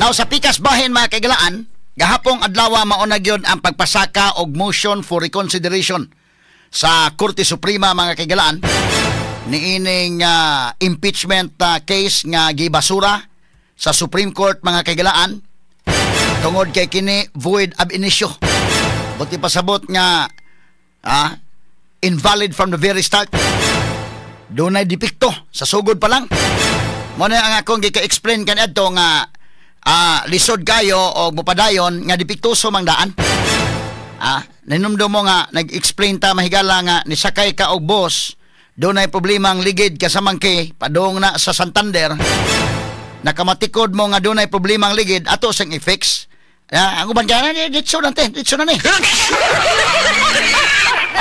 Now sa pikas bahin, mga kaigalaan, gahapong adlaw mao na gyud ang pagpasaka og motion for reconsideration sa Korte Suprema, mga kaigalaan, niining impeachment case nga gibasura sa Supreme Court, mga kaigalaan, tungod kay kini void ab initio. Buti pasabot nga invalid from the very start. Dunay depekto sa sugod pa lang. Mo na ang akong gika-explain kaniadto nga lisod kayo o mupadayon nga depektuso mang daan. Ninumdum mo nga nag-explain ta, mahigala, nga nisakay ka og bus, dunay problema ang ligid kasamang kay padung na sa Santander, nakamatikod mo nga dunay problema ang ligid, ato sang i-fix. Ya, ang uban kaya ditso na te, ditso na ni.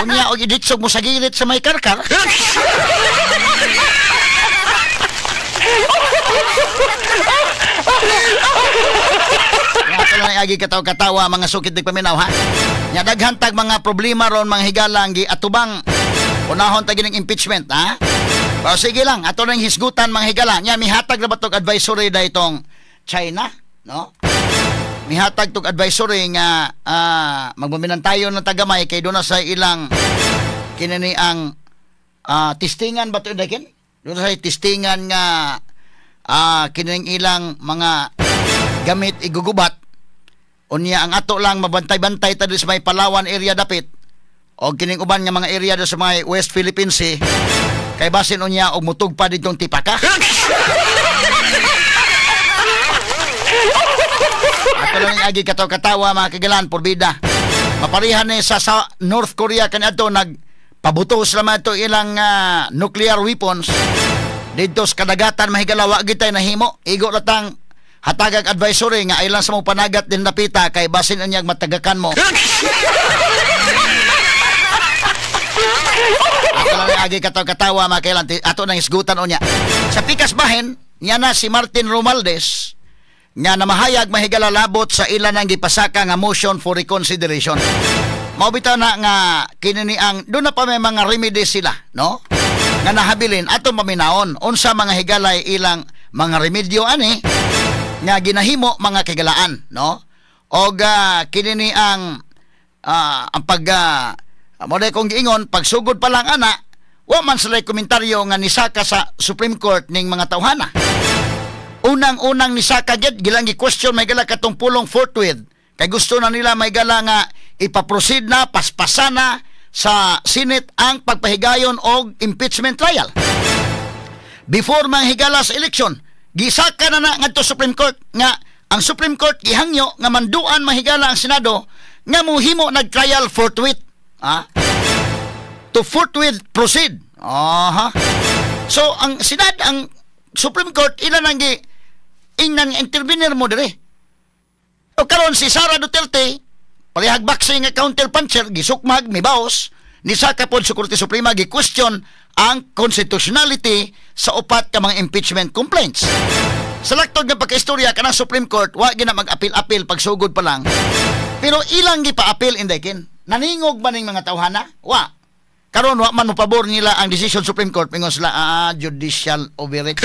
Unya og iditsog mo sa gilid sa may karkar. Ato lang agi katawa-katawa, mga sukit di paminaw, ha. Nya daghan tag mga problema ron, mga higala, gi atubang unahon ta gining impeachment, ha. Pero sige lang, ato nang hisgutan, mga higala. Nya mihatag na ba tog advisory da itong China, no? Mihatag tog advisory nga magmaminan tayo ng tagamay kay doon na sa ilang kinini ang testingan ba to dakin? Doon sa testingan nga kining ilang mga gamit igugubat. Unya ang ato lang mabantay-bantay ta sa may Palawan area dapit o kining uban nga mga area do sa mga West Philippine Sea kay basin unya og mutug pa didtong tipaka. Ato lang agi katawa-katawa, mga kagalan, porbida. Maparihan ni sa North Korea kaniadto nagpabuto sila man ito ilang nuclear weapons didto sa kadagatan, mahigala, wa gitay nahimo. Igo ratang hatagag advisory nga ilang sa mo panagat din napita kay basin unyag matagakan mo. Ato lang agi katawa-katawa, mga kailan, ato nang isgutan unya. Sa pikas bahin, niya na si Martin Romualdez nga namahayag, mahigala, labot sa ilan ang gipasaka nga motion for reconsideration. Mao bitaw na nga kini ang doon na pa may mga remedies sila, no? Nga nahabilin atong paminawon unsa, mga higalay, ilang mga remedyo ani nga ginahimo, mga kigalaan, no? Og kini ang pag mo kong giingon pagsugod pa lang ana, wa man sila komentaryo nga nisaka sa Supreme Court ning mga tawhana. Unang-unang nisaka gyud gilang gi-question, may gala, katong pulong "forthwith" kay gusto na nila, may gala, nga ipaproceed na, paspasan na sa Senate ang pagpahigayon og impeachment trial. Before manghigala sa eleksyon, gisaka na na ngadto Supreme Court nga ang Supreme Court gihangyo nga manduan, mahigala, ang Senado nga mohimo nag-trial forthwith. Ah? To forthwith proceed. Aha. So ang Senado, ang Supreme Court, ilan ang gi ingnan nga intervener mo dire. O karon si Sara Duterte, parehag boxing nga counter puncher, gisukmag, mibaos, nisaka pod sa Korte Suprema, gi-question ang constitutionality sa upat ka mga impeachment complaints. Sa laktod nga pagkaistorya, kanang Supreme Court, wa gina mag-apil-apil pagsugod pa lang. Pero ilang gipa-apil indekin. Naningog ba ning mga tawhana? Wa. Karon wa man mopabor nila ang decision Supreme Court, mingon sila, judicial overreach.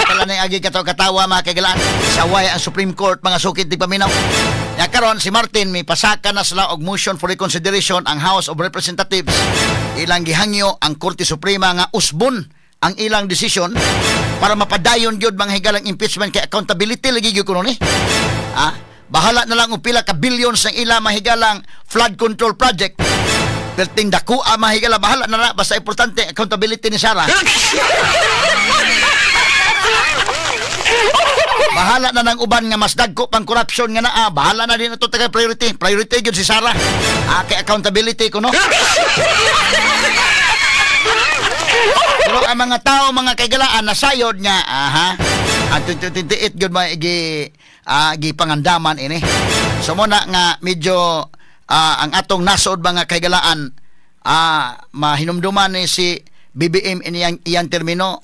Akala na agi katawa-katawa, mga kagalaan. Saway ang Supreme Court, mga sukit di paminaw. Ya karon si Martin may pasaka na sila og motion for reconsideration ang House of Representatives. Ilang gihangyo ang Korte Suprema nga usbon ang ilang desisyon para mapadayon gyud, mga higalang impeachment kay accountability lagi gyud kuno ni. Bahala na lang og pila ka billions ang ila mahigalang flood control project. Perting dako ang mahigala, bahala na na, basta importante accountability ni Sara. Bahala na ng uban nga mas dagko pang corruption nga naa, bahala na din ato taga priority. Priority gyud si Sara. Kay accountability kuno. Pero ang mga tao, mga kaigalaan, nasayod nga, aha, ang 2028 gyud may gipangandaman ini. So muna nga medyo ang atong nasod, mga kaigalaan, mahinumduman ni si BBM iniyang iyang termino.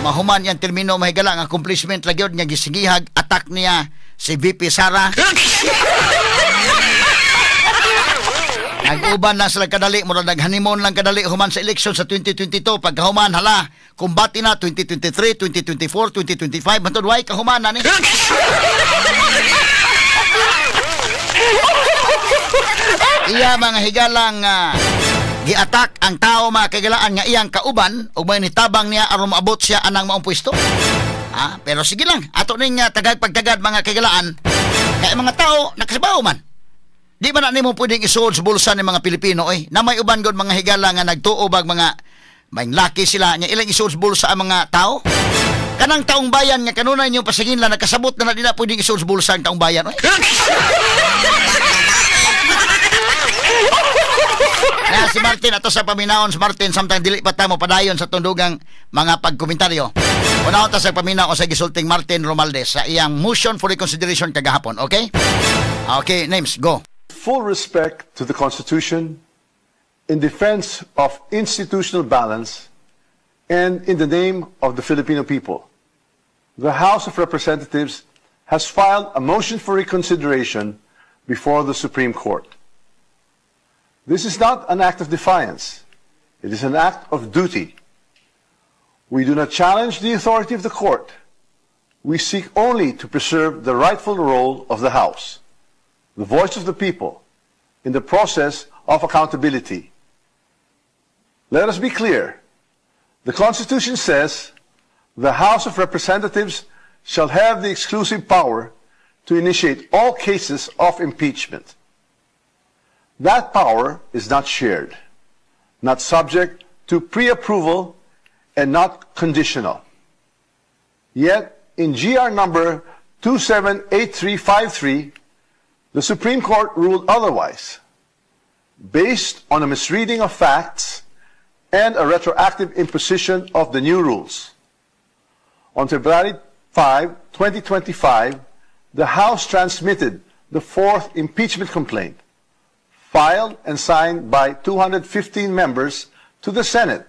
Mahuman iyang termino, mahigala, ang accomplishment la gyud nga gisigihag attack niya si VP Sara. Nag-uban lang sila kadali, mura nag-honeymoon lang kadali human sa election sa 2022. Pagkahuman, hala, kumbati na 2023, 2024, 2025, matod way kahuman na ni. Iya mga higalang giatak ang tao mga kaigalaan nga iyang kauban ug may nitabang niya aron maabot siya anang maong pwesto. Ah, pero sige lang, ato ning tagag pagtagad mga kaigalaan kay mga tao nakasabaw man. Di ba na nimo pwedeng isuod sa bulsa ni mga Pilipino oy? Na may uban gud mga higala nga nagtuo bag mga may laki sila nya ilang isuod sa bulsa ang mga tao? Kanang taong bayan nga kanunay niyo pasingin lang nakasabot na na di na pwedeng isuod sa bulsa ang taong bayan oy. Na si Martin ato sa paminahon si Martin samtang dili pa ta mo padayon sa tundugang mga pagkomentaryo. Unahon ta sa paminaw sa gisulting Martin Romualdez sa iyang motion for reconsideration kagahapon, okay? Okay, names, go. Full respect to the Constitution, in defense of institutional balance, and in the name of the Filipino people, the House of Representatives has filed a motion for reconsideration before the Supreme Court. This is not an act of defiance. It is an act of duty. We do not challenge the authority of the court. We seek only to preserve the rightful role of the House, the voice of the people, in the process of accountability. Let us be clear. The Constitution says the House of Representatives shall have the exclusive power to initiate all cases of impeachment. That power is not shared, not subject to pre-approval, and not conditional. Yet, in GR number 278353, the Supreme Court ruled otherwise, based on a misreading of facts and a retroactive imposition of the new rules. On February 5, 2025, the House transmitted the fourth impeachment complaint, filed and signed by 215 members, to the Senate.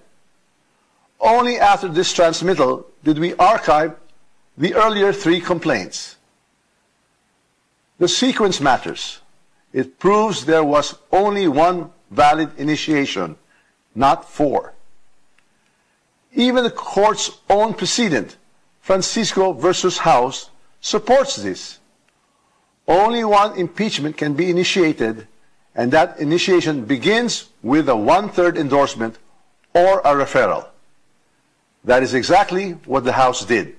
Only after this transmittal did we archive the earlier three complaints. The sequence matters. It proves there was only one valid initiation, not four. Even the court's own precedent, Francisco versus House, supports this. Only one impeachment can be initiated, and that initiation begins with a one-third endorsement or a referral. That is exactly what the House did.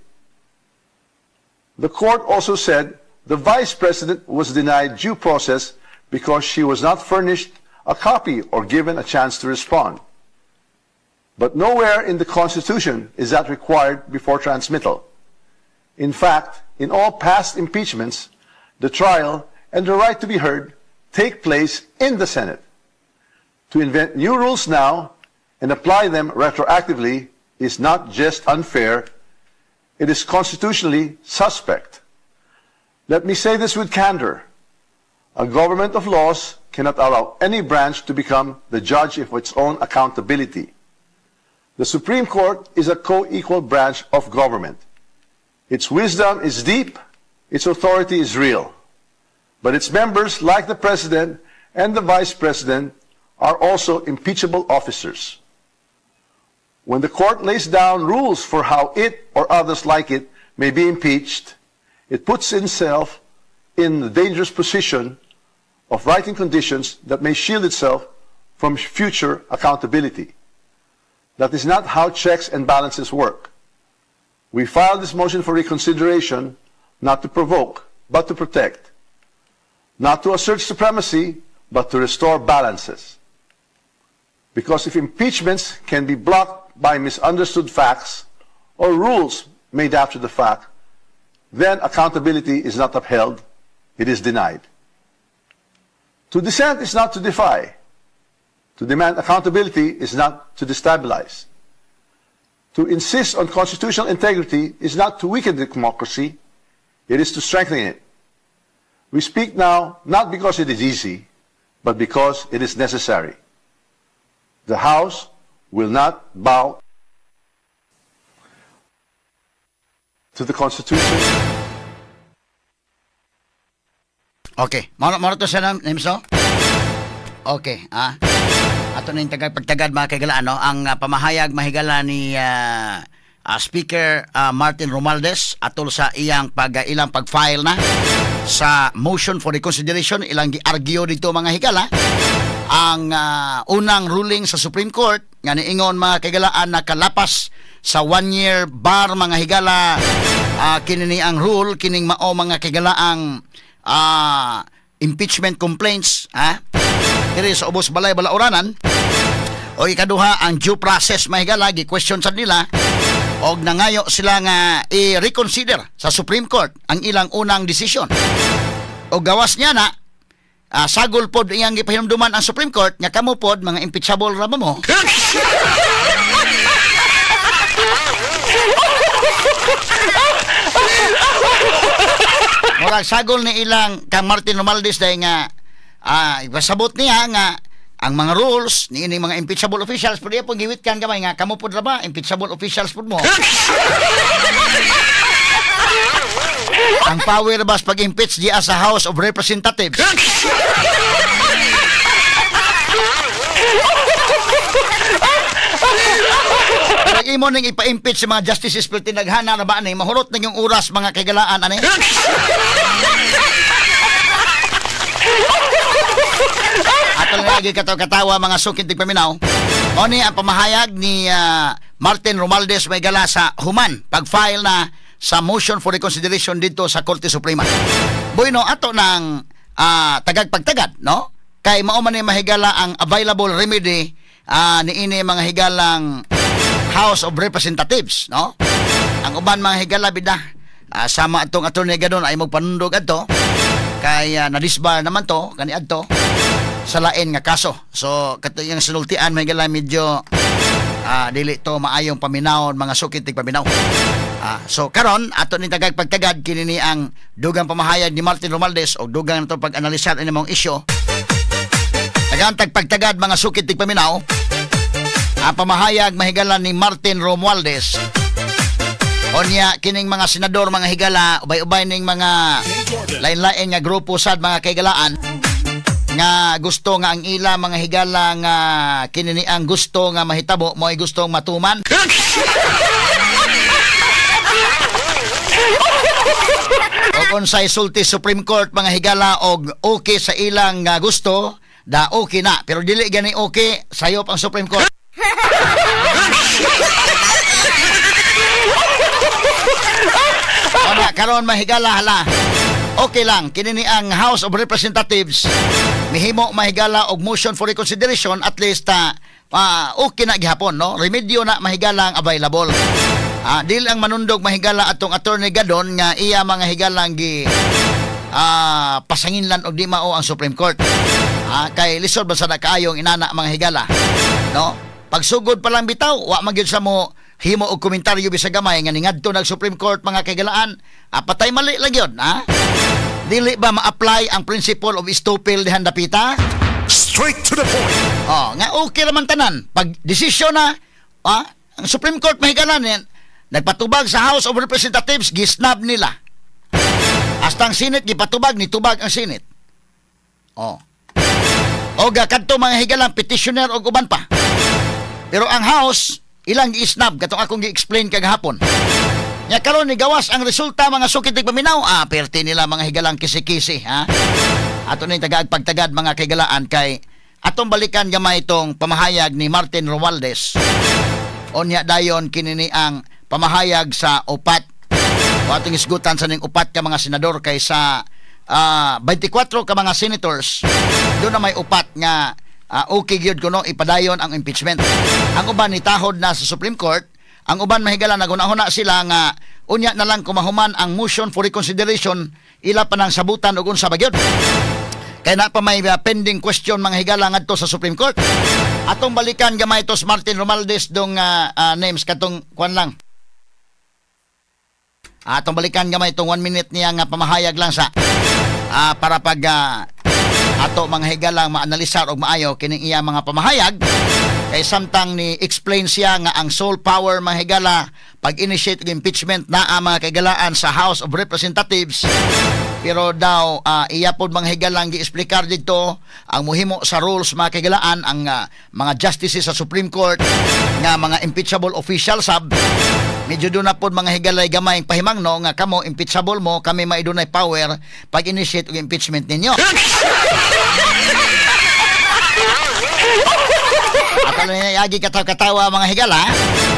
The court also said the vice president was denied due process because she was not furnished a copy or given a chance to respond. But nowhere in the Constitution is that required before transmittal. In fact, in all past impeachments, the trial and the right to be heard take place in the Senate. To invent new rules now and apply them retroactively is not just unfair, it is constitutionally suspect. Let me say this with candor. A government of laws cannot allow any branch to become the judge of its own accountability. The Supreme Court is a co-equal branch of government. Its wisdom is deep, its authority is real. But its members, like the President and the Vice President, are also impeachable officers. When the court lays down rules for how it or others like it may be impeached, it puts itself in the dangerous position of writing conditions that may shield itself from future accountability. That is not how checks and balances work. We filed this motion for reconsideration not to provoke, but to protect. Not to assert supremacy, but to restore balances. Because if impeachments can be blocked by misunderstood facts or rules made after the fact, then accountability is not upheld, it is denied. To dissent is not to defy. To demand accountability is not to destabilize. To insist on constitutional integrity is not to weaken democracy, it is to strengthen it. We speak now not because it is easy, but because it is necessary. The House will not bow to the Constitution. Okay. Mao to siya na, Nemso? Okay, ah. Ato na yung pagtagad, mga kaigalaan, no? Ang pamahayag, mahigala, ni Speaker Martin Romualdez atol sa iyang ilang pag-file na sa motion for reconsideration. Ilang gi-argue dito, mga higala, ang unang ruling sa Supreme Court nga niingon, mga kaigalaan, na kalapas sa 1 year bar, mga higala, kini ni ang rule, kining mao, mga kaigalaan, impeachment complaints ha diri sa ubos balay balauranan. O ikaduha, ang due process, mahigala, gi-question sa nila og nangayo sila nga i-reconsider sa Supreme Court ang ilang unang desisyon. O gawas niya na sagol pod iyang gipahinumduman ang Supreme Court nga kamo pod mga impeachable ra ba mo. Murag sagol ni ilang kang Martin Romualdez dahil nga ipasabot niya nga ang mga rules ni ini mga impeachable officials, pero pong giwitkan gamay nga kamo pod ra ba impeachable officials pod mo. Ang power bas pag-impeach diya sa House of Representatives. Pag imo ning ipa-impeach sa mga justices pero tinaghana na ba ani, mahurot na yung oras, mga kaigalaan, ani. Ato lang lagi katawa-katawa, mga sukin tigpaminaw. O ni ang pamahayag ni Martin Romualdez may gala sa human pag-file na sa motion for reconsideration dito sa Korte Suprema. Bueno, ato ng tagagpagtagad, no? Kay mao man ni mahigala ang available remedy niini mga higalang House of Representatives, no? Ang uban, mga higala, bida sama atong attorney gadon ay magpanundog adto kay na-disbar naman to kani adto sa lain nga kaso. So kato yung sinultian, mga higala, medyo dili to maayong paminawon, mga sukit tig paminaw. So karon ato ni tagag pagtagad kini ni ang dugang pamahayag ni Martin Romualdez o dugang nato pag-analisar ini mong isyu. Tagang tagpagtagad, mga sukit tig paminaw, ang pamahayag, mahigala, ni Martin Romualdez. Onya kining mga senador, mga higala, ubay-ubay ning mga lain-lain nga grupo sad, mga kaigalaan, nga gusto nga ang ila, mga higala, nga kini ni ang gusto nga mahitabo mo ay gustong matuman. O unsay sulti Supreme Court, mga higala, og okay sa ilang gusto da okay na, pero dili gani okay sayop ang Supreme Court. Ona karon, mahigala, hala. Okay lang kini ni ang House of Representatives mihimo, mahigala, og motion for reconsideration, at least okay na gihapon, no? Remedyo na, mahigala, ang available. Dili ang manundog, mahigala, atong attorney gadon nga iya, mga higalang, gi pasanginlan og di mao ang Supreme Court. Kay lisod ba sa kaayong inana, mga higala, no? Pagsugod pa lang bitaw, wa man gyud sa mo himo og komentaryo bisag gamay nga ningadto nag Supreme Court, mga kaigalaan, patay mali lang yun, ha? Dili ba ma-apply ang principle of estoppel dihan dapita? Straight to the point. Oh, nga okay raman tanan. Pag desisyon na, ang Supreme Court, mahigalan yan, nagpatubag sa House of Representatives, gisnab nila. Hasta ang Senate gipatubag, nitubag ang Senate. Oh. Oga kadto, mga higalang, petitioner og uban pa. Pero ang House ilang gi-snub katong akong gi-explain kagahapon. Nya karon ni gawas ang resulta, mga sukit paminaw, perti nila, mga higalang, kisi-kisi, ha. Ato ning tagaag pagtagad, mga kaigalaan, kay atong balikan gamay itong pamahayag ni Martin Romualdez. Onya dayon kini ni ang pamahayag sa upat. O atong isgutan sa ning upat ka mga senador kay sa 24 ka mga senators doon na may upat nga okay gyud kuno ipadayon ang impeachment. Ang uban nitahod na sa Supreme Court. Ang uban, mahigala, nagunahuna sila nga unya na lang kumahuman ang motion for reconsideration, ila pa nang sabutan og unsa ba gyud. Kay na pa may pending question, mga higala, ngadto sa Supreme Court. Atong balikan gamay tos Martin Romualdez dong names katong kuan lang. Atong balikan gamay itong 1 minute niya nga pamahayag lang sa para pag ato, mga higalang, maanalisar og maayo kining iya mga pamahayag kay samtang ni explain siya nga ang sole power, mga higala, pag-initiate og impeachment naa, mga kaigalaan, sa House of Representatives. Pero daw iya pod, mga higalang, giexplikar dito ang muhimo sa rules, mga kahigalaan, ang mga justices sa Supreme Court nga mga impeachable official sab, medyo doon na pod, mga higalay, gamay pahimangno nga kamo impeachable mo, kami may dunay power pag-initiate og impeachment ninyo. Ato na yagi katawa-katawa, mga higala.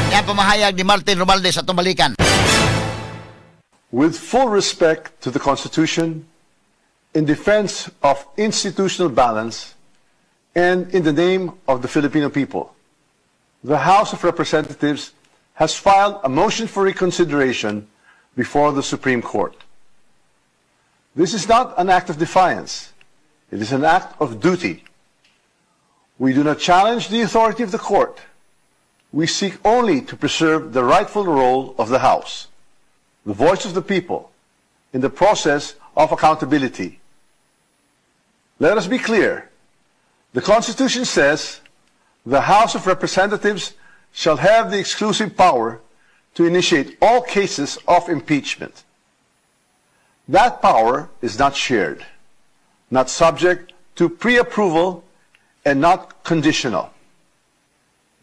Yan pamahayag ni Martin Romualdez sa balikan. With full respect to the Constitution, in defense of institutional balance, and in the name of the Filipino people, the House of Representatives has filed a motion for reconsideration before the Supreme Court. This is not an act of defiance. It is an act of duty. We do not challenge the authority of the court. We seek only to preserve the rightful role of the House, the voice of the people, in the process of accountability. Let us be clear. The Constitution says the House of Representatives shall have the exclusive power to initiate all cases of impeachment. That power is not shared, not subject to pre-approval, and not conditional.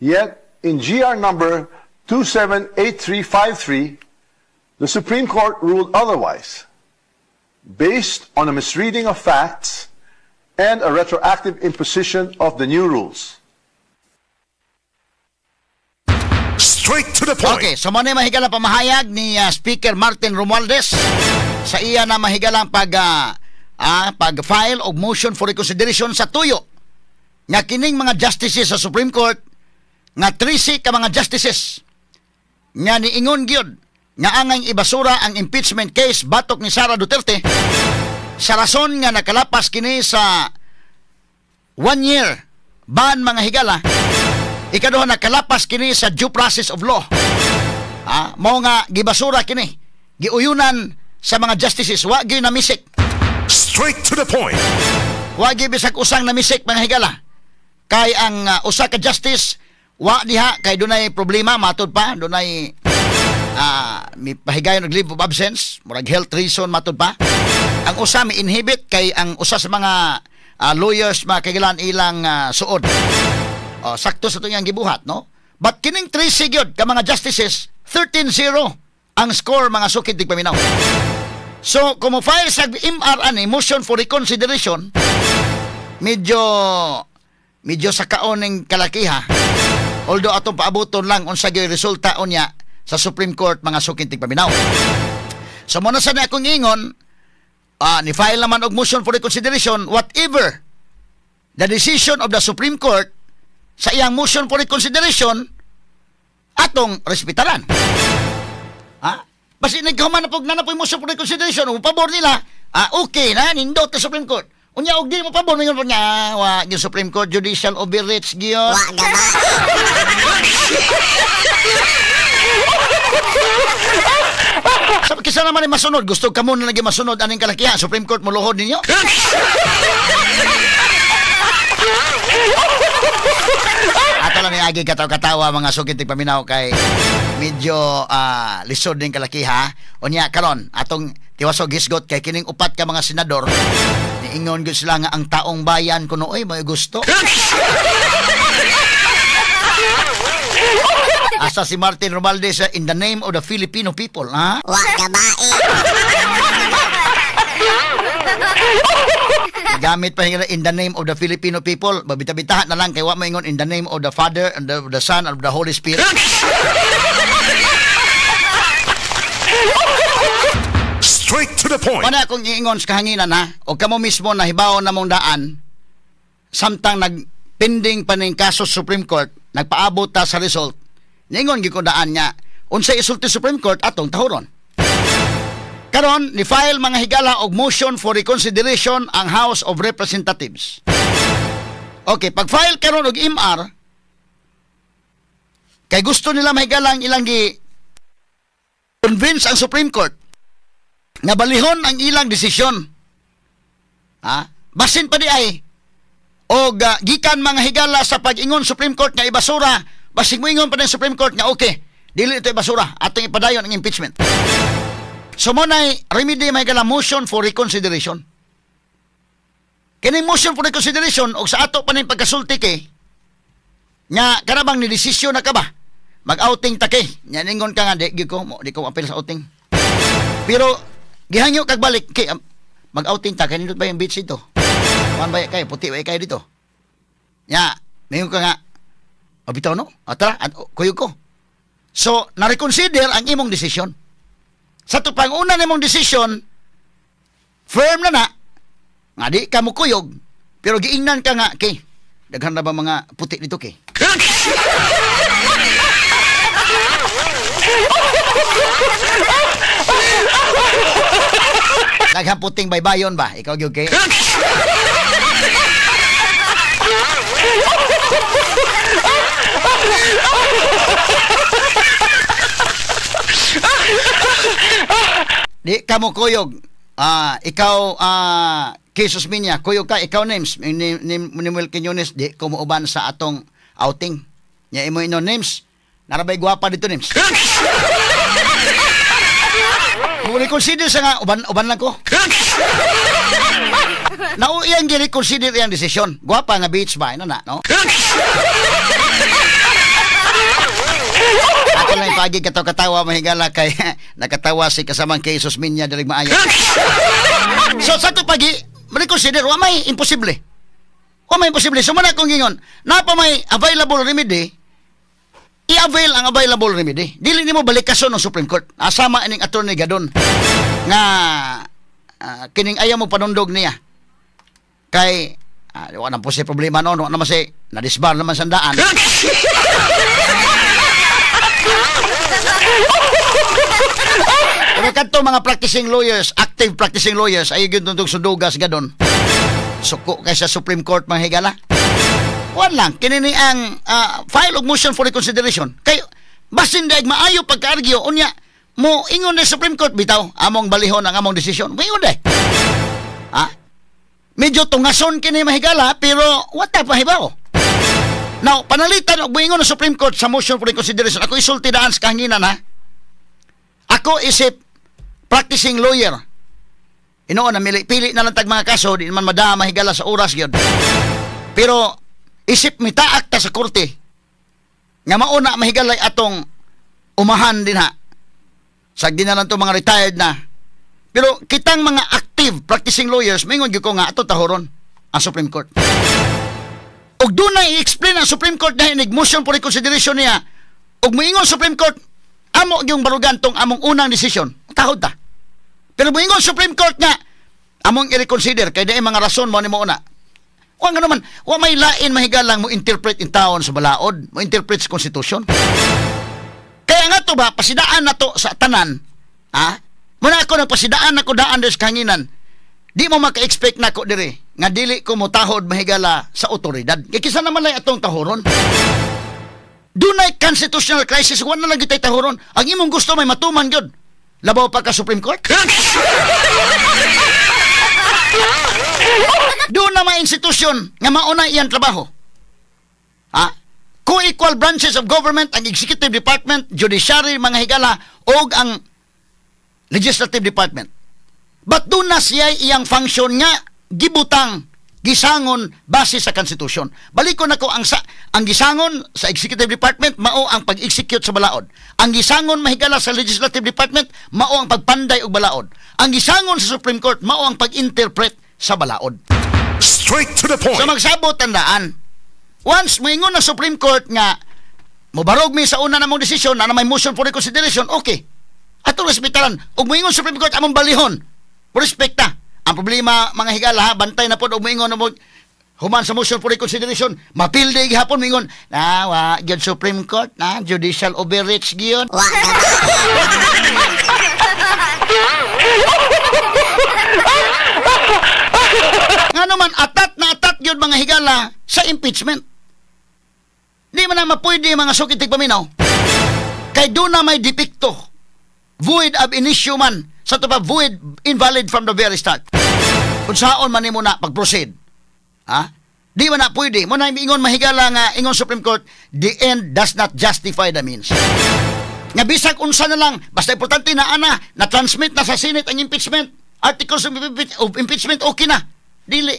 Yet, in GR number 278353, the Supreme Court ruled otherwise, based on a misreading of facts and a retroactive imposition of the new rules. Straight to the point. Okay, so mo na mahigala pamahayag ni Speaker Martin Romualdez sa iya na mahigalang pag-file og motion for reconsideration sa tuyo nga kining mga justices sa Supreme Court, nga 13 ka mga justices nga niingon gyud nga angay ibasura ang impeachment case batok ni Sara Duterte sa rason nga nakalapas kini sa one year ban, mga higala. Ikaduha, nakalapas kini sa due process of law. Mao nga gibasura kini, giuyunan sa mga justices, wa gyud namisik. Straight to the point. Wa gyud bisag usang namisik, mga higala, kay ang usa ka justice wa diha kay dunay problema, matud pa dunay mi pahigayon og leave of absence, murag health reason matud pa. Ang usa mi inhibit kay ang usa sa mga lawyers, mga kahigalaan, ilang suod. Oh, sakto sa itong gibuhat, no? But kining 3 gyud ka mga justices, 13-0 ang score, mga sukid tigpaminaw. So, kung mo file sa MR ani, motion for reconsideration, medyo medyo sa kaoning kalakiha. Although atong paabuton lang unsa gyud resulta unya sa Supreme Court, mga sukid tigpaminaw. So mo na sa akong ingon, ni file naman og motion for reconsideration, whatever the decision of the Supreme Court sa iyang motion for reconsideration, atong respetaran. Ha? Basta nagkahuman na pag na po motion for reconsideration, mo pabor nila, okay na, nindot sa Supreme Court. Unya og di mo pabor, mingon po niya, wa yung Supreme Court judicial overreach gyud. Wa gaba. Sa kisa naman ni masunod, gusto kamo na lagi masunod aning kalakihan, Supreme Court muluhod ninyo. Ato lang ni agi katawa-katawa, mga sukit paminaw, kay medyo lisod din kalakiha. Unya karon atong tiwasog hisgot kay kining upat ka mga senador niingon gyud sila nga ang taong bayan kuno oy may gusto. Asa si Martin Romualdez in the name of the Filipino people, ha? Wa gabae. Gamit pa hinga in the name of the Filipino people, babita-bitahan na lang kay wa maingon in the name of the Father and of the Son and of the Holy Spirit. Straight to the point. Wala akong iingon sa kahanginan, ha, o kamo mismo nahibaw na mong daan samtang nagpending pa ning kaso Supreme Court, nagpaabot ta sa result. Niingon gyud ko daan nga unsay isulti Supreme Court atong tahuron. Karon ni file, mga higala, og motion for reconsideration ang House of Representatives. Okay, pag file karon og MR kay gusto nila mahigala ang ilang gi convince ang Supreme Court nga balihon ang ilang desisyon. Ha? Basin pa di ay og gikan, mga higala, sa pag-ingon Supreme Court nga ibasura, basig moingon pa din Supreme Court nga okay, dili ito ibasura, atong ipadayon ang impeachment. So mo nay remedy, may gala, motion for reconsideration. Kini motion for reconsideration og sa ato pa ning pagkasulti kay nga kanabang ni desisyon na ka ba? Mag-outing ta kay. Nya ningon ka nga di gyud ko mo, di ko apil sa outing. Pero gihangyo kag balik kay mag-outing ta kay nindot ba yung beach dito? Kuan ba kay puti ba kay dito? Nya, ningon ka nga o bitaw no? O tara, at, kuyog ko. So, na-reconsider ang imong desisyon. Sa to pang una nimong desisyon, firm na na, nga di ka mo kuyog, pero giingnan ka nga, kay, daghan na ba mga puti dito, kay? Daghan puting baybayon ba? Ikaw gyud kay? Di ka mo kuyog. Ikaw, Jesus Minya, kuyog ka, ikaw names, ni Nemuel Quiñones, di ko muuban sa atong outing. Nya imo ino names, narabay gwapa dito names. Kung reconsider sa nga, uban lang ko. Nauiyang gi-reconsider iyang desisyon. Gwapa nga beach ba, ino na, no? Ako lang ipagi katawa-katawa mahigala kay nakatawa si kasamang kay Jesus Minya diri maayo. So sa to pagi reconsider wa may imposible. Wa may imposible. So man akong gingon, na pa may available remedy, i-avail ang available remedy. Dili nimo balikason ng Supreme Court. Asama ining Attorney Gadon nga kining ayaw mo panundog niya. Kay wa na po si problema noon, wa naman si na-disbar naman sandaan. Pero kadto mga practicing lawyers, active practicing lawyers, ay gyud tuntog sudugas gadon. Suko kay sa Supreme Court mga higala. Wan lang kini ni ang file og motion for reconsideration. Kay basin daig maayo pagka-argue unya mo ingon ni Supreme Court bitaw among balihon ang among desisyon. Moingon day. Ha? Medyo tungason kini mahigala pero what pa hibaw. Now, panalitan og moingon ang Supreme Court sa motion for reconsideration. Ako isulti daan sa kahanginan ha. Ako isip practicing lawyer. Inoon na pili na lang tag mga kaso, di man madama mahigala sa oras gyud. Pero isip mitaak ta sa korte nga mauna mahigalay atong umahan din ha. Sagdi na lang to mga retired na. Pero kitang mga active practicing lawyers, maingon gyud ko nga ato tahoron ang Supreme Court. Og dunay i-explain ang Supreme Court dahil nag-motion for reconsideration niya. Og moingon Supreme Court, amo yung barugan tong among unang desisyon. Tahod ta. Pero moingon Supreme Court nga, among i-reconsider kay dai mga rason mo ni mo una. Wa nga naman, wa may lain mahigalang mo interpret in taon sa balaod, mo interpret sa konstitusyon. Kaya nga to ba, pasidaan na to sa tanan. Ha? Muna ako nagpasidaan ako daan des kanginan. Di mo maka-expect nako dire nga dili ko motahod mahigala sa otoridad. Kay kinsa naman lay atong tahoron. Dunay constitutional crisis, wa na lang gyud tay tahoron. Ang imong gusto may matuman gyud. Labaw pa ka Supreme Court. Doon na may institusyon nga mauna iyang trabaho. Ha? Co-equal branches of government, ang executive department, judiciary, mga higala, og ang legislative department. But doon na siya iyang function nga gibutang, gisangon base sa konstitusyon. Balikon ako ang gisangon sa executive department mao ang pag-execute sa balaod. Ang gisangon mahigala sa legislative department mao ang pagpanday og balaod. Ang gisangon sa Supreme Court mao ang pag-interpret sa balaod. Straight to the point. So magsabot tandaan. Once moingon na Supreme Court nga mobarog mi sa una namong desisyon na may motion for reconsideration, okay. Ato respetaran. Ug moingon Supreme Court among balihon. Respekta. Ang problema mga higala ha, bantay na pod og moingon na mo human sa motion for reconsideration, mapildi gihapon moingon na wa gyud Supreme Court na judicial overreach gyud. Nga naman atat na atat gyud mga higala sa impeachment. Di man na mapwede mga sukit tigpaminaw. Kay doon na may depekto. Void ab initio man. Sa ito pa, void, invalid from the very start. Kung saon man nimo na pag-proceed. Ha? Di man na pwede. Muna ingon mahigala nga, ingon Supreme Court, the end does not justify the means. Nga bisag unsa na lang, basta importante na ana, na-transmit na sa Senate ang impeachment. Articles of impeachment, okay na. Dili.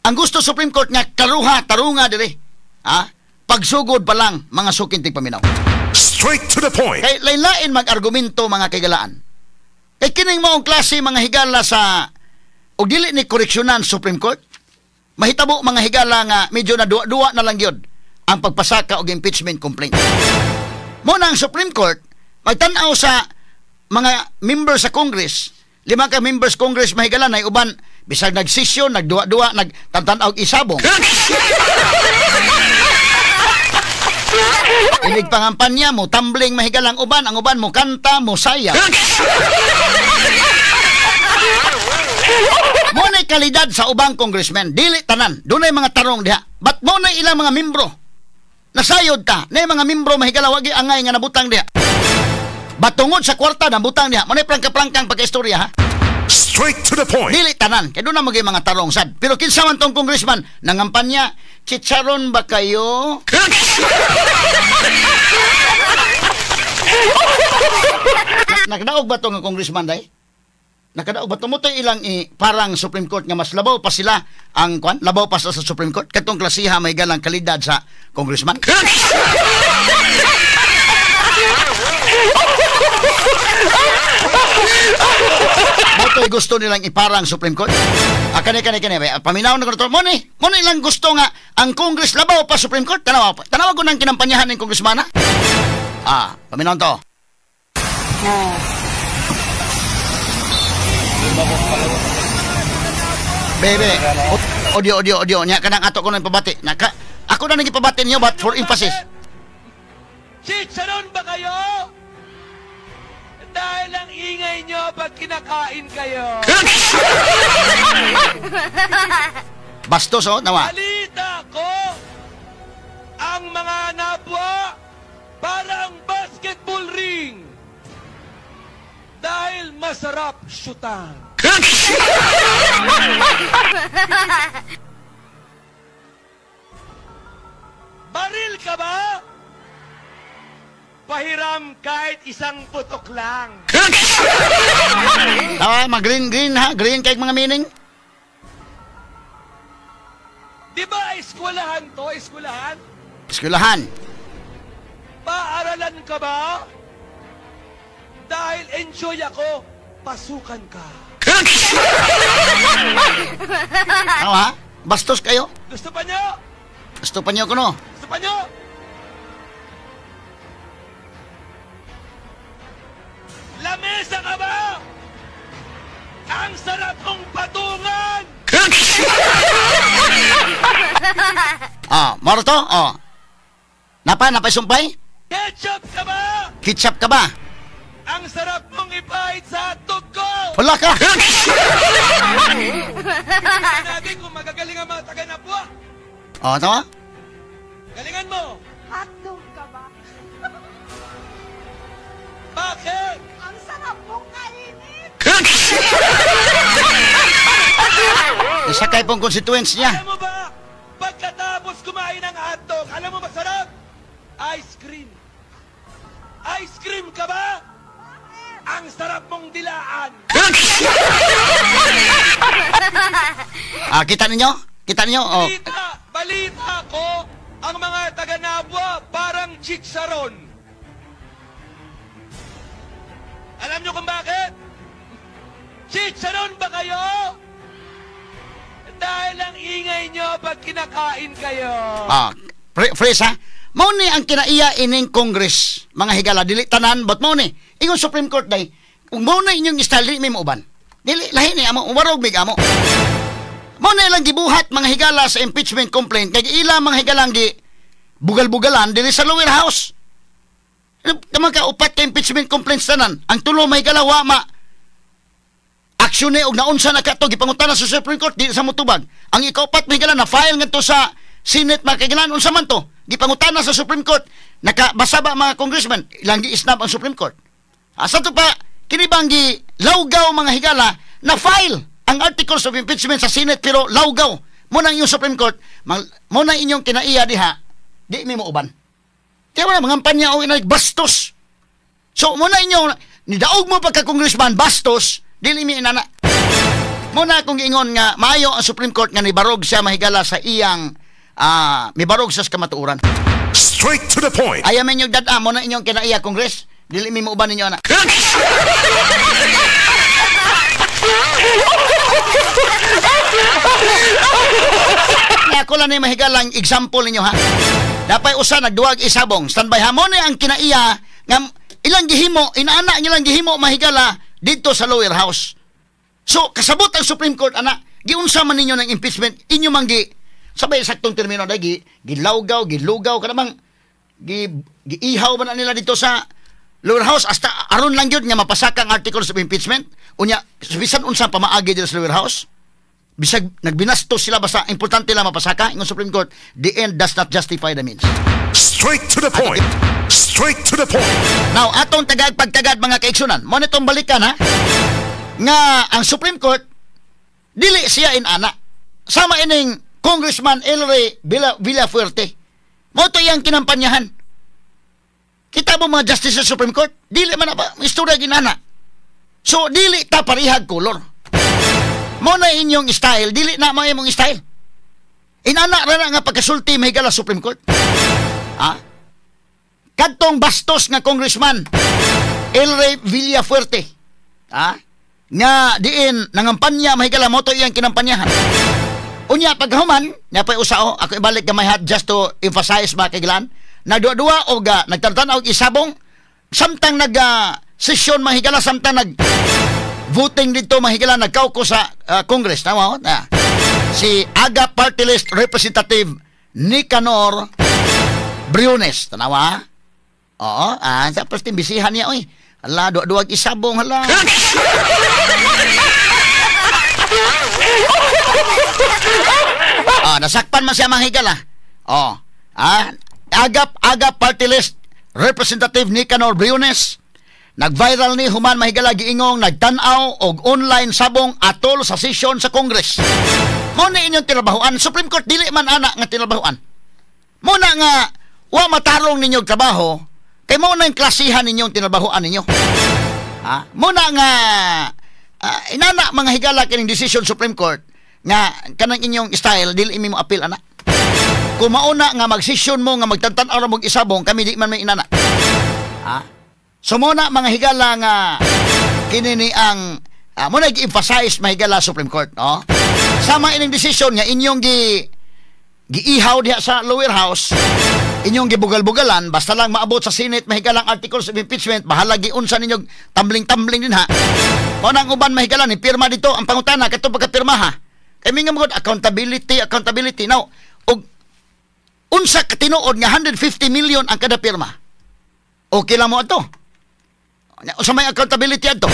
Ang gusto Supreme Court nga karuha, tarunga diri. Ha? Pagsugod pa lang, mga suking tigpaminaw. Straight to the point. Kay lain-lain mag-argumento mga kaigalaan. Kay kining maong klase mga higala sa og dili ni koreksyonan Supreme Court, mahitabo mga higala nga medyo na duwa-duwa na lang gyud ang pagpasaka og impeachment complaint. Mo na ang Supreme Court magtan-aw sa mga members sa Congress, 5 ka members Congress mahigala na uban bisag nagsesyon, nagduwa-duwa, nagtantan-aw isabong. Inig pangampanya mo, tumbling mahigalang uban, ang uban mo kanta, mo sayaw. Mo na kalidad sa ubang congressman, dili tanan, dunay mga tarong diha. But mo na ilang mga membro. Nasayod ta, na mga membro mahigala wagi angay nga nabutang diha. Batungod sa kwarta nabutang diha. Mo na prangka-prangkang pagkaistorya ha. Straight to the point. Dili tanan, kay doon na maging mga tarong sad. Pero kinsa man tong congressman, nangampanya, chicharon ba kayo? Nakadaog ba tong congressman day? Nakadaog ba tumutoy ilang parang Supreme Court nga mas labaw pa sila ang kwan? Labaw pa sila sa Supreme Court katong klasiha may galang kalidad sa congressman? Motoy gusto nilang iparang Supreme Court. Ah, kani paminaw na ko to. Mo ni lang gusto nga ang Congress labaw pa Supreme Court. Tanawa pa. Tanawa ko nang kinampanyahan ng congressman ha. Ah, paminaw to. Bebe, audio nya kanang ato ko nang pabati. Naka ako na nagipabati niyo but for emphasis. Chicharon ba kayo? Dahil ang ingay nyo pag kinakain kayo. Bastos, oh, nawa. Balita ko, ang mga nabwa parang basketball ring. Dahil masarap syutan. Baril ka ba? Pahiram kahit isang putok lang. Tawa, mag-green, green ha? Green kahit mga meaning? Di ba eskwelahan to? Eskwelahan? Eskwelahan. Paaralan ka ba? Dahil enjoy ako, pasukan ka. Ano ha? Bastos kayo? Gusto pa nyo? Gusto pa nyo kuno? Gusto pa nyo? Lamesa ka ba? Ang sarap mong patungan! Ah, moro to? Oh. Napa, napay sumpay? Ketchup ka ba? Ketchup ka ba? Ang sarap mong ipahit sa hotdog ko! Wala ka! Tingnan natin kung magagaling ang mga taga-Nabua. Oh, tama? Galingan mo! Hotdog ka ba? Bakit? Ang sarap mong kainin! Isa kay pong constituents niya. Alam mo ba, pagkatapos kumain ng hotdog, alam mo masarap? Ice cream. Ice cream ka ba? Ang sarap mong dilaan. Ah, kita ninyo? Kita ninyo? Oh. Balita ko, ang mga taga-Nabua parang chicharon. Alam nyo kung bakit? Chicharon ba kayo? Dahil ang ingay nyo pag kinakain kayo. Ah, fresh ha? Mao ni ang kinaiya ining Congress, mga higala, dili tanan, but mao ni ingon Supreme Court day, kung mao na inyong style, dili may mauban. Dili, lahi ni amo, uwarog mig amo. Mao na ilang gibuhat mga higala sa impeachment complaint, kay ila mga higalang gi bugal-bugalan dili sa lower house. Tama ka, upat ka impeachment complaints tanan. Ang tulo may higala, wa ma aksyon ni og naunsa na kato gipangutana sa Supreme Court di sa motubag. Ang ikaupat may higala na file ngadto sa Senate mga kagilan, unsa man to? Gipangutana sa Supreme Court, nakabasa ba mga congressman, ilang gi-snub ang Supreme Court. Asa to pa kini bang gi lawgaw mga higala na file ang articles of impeachment sa Senate pero lawgaw mo nang inyong Supreme Court, mo nang inyong kinaiya diha, di mi mo uban. Kaya wala mga panya o inay bastos. So muna inyong nidaog mo pagka congressman bastos, dili mi inana. Muna akong giingon nga maayo ang Supreme Court nga nibarog siya, mahigala, sa iyang mibarog sa kamatuoran. Straight to the point. Ayaw man inyong dad-a mo na inyong kinaiya Congress, dili mi muuban ninyo ana. Ako lang ni mahigalang example ninyo ha. Dapay usa nagduwag isabong. Standby ha mo ni ang kinaiya nga ilang gihimo, inaana nilang gihimo, mahigala, didto sa lower house. So kasabot ang Supreme Court ana, giunsa man ninyo ng impeachment, inyo man gi sabay saktong termino dai gi gilawgaw, gilugaw kanamang gi giihaw ba na nila dito sa lower house hasta aron lang gyud nga mapasaka ang articles of impeachment. Unya bisan unsa pamaagi dito sa lower house, bisag nagbinastos sila, basta importante lang mapasaka. Ingon Supreme Court, the end does not justify the means. Straight to the point. Straight to the point. Now, atong tagad pagtagad mga kaigsunan, mo nitong balikan ha, nga ang Supreme Court dili siya inana. Sama ining Congressman LRay Villafuerte. Mo to iyang kinampanyahan. Kita mo mga justice sa Supreme Court, dili man na ba istorya ginana. So dili ta parihag kolor. Mo na inyong style, dili na mo imong style. Inana ra na nga pagkasulti mahigala Supreme Court. Ha? Kadtong bastos nga congressman LRay Villafuerte. Ha? Nga diin nangampanya mahigala mo to iyang kinampanyahan. Unya paghuman, napay usa o ako ibalik gamay hat just to emphasize mga kaiglan, nagduwa-duwa og nagtan-tanaw og isabong samtang nag session mahigala, samtang nag voting dito mahigala, nagkauko sa Congress, tama na si Aga Party List Representative Nicanor Briones, tanawa. Oo, sa pasti bisihan niya oy. Hala, duwa-duwag isabong hala. Nasakpan man siya mahigala. Oh. Aga Party List Representative Nicanor Briones nag-viral ni human mahigala giingong nagtan-aw og online sabong atol sa session sa Congress. Mo na inyong tinabahuan. Supreme Court dili man ana nga tinabahuan. Mo na nga wa matarong ninyong trabaho kay mo na yung klasihan ninyong tinabahuan ninyo. Ha? Mo na nga inana mga higala kining decision Supreme Court nga kanang inyong style dili imi mo appeal ana. Kung mauna nga mag-session mo nga magtantan-aw ra mog isabong, kami di man may inana. Ha? So muna mga higala nga kini ni ang muna gi-emphasize mahigala Supreme Court, no? Sama ining decision nga inyong giihaw diha sa lower house, inyong gibugal-bugalan basta lang maabot sa Senate mahigalang articles of impeachment, bahala giunsa ninyong tumbling-tumbling din ha. Mao nang uban mahigala ni pirma dito ang pangutana kadto pagkapirma ha. Kay minga mo accountability, accountability now. Og unsa ka tinuod nga 150 million ang kada pirma. Okay lang mo ato. Unsa may accountability adto?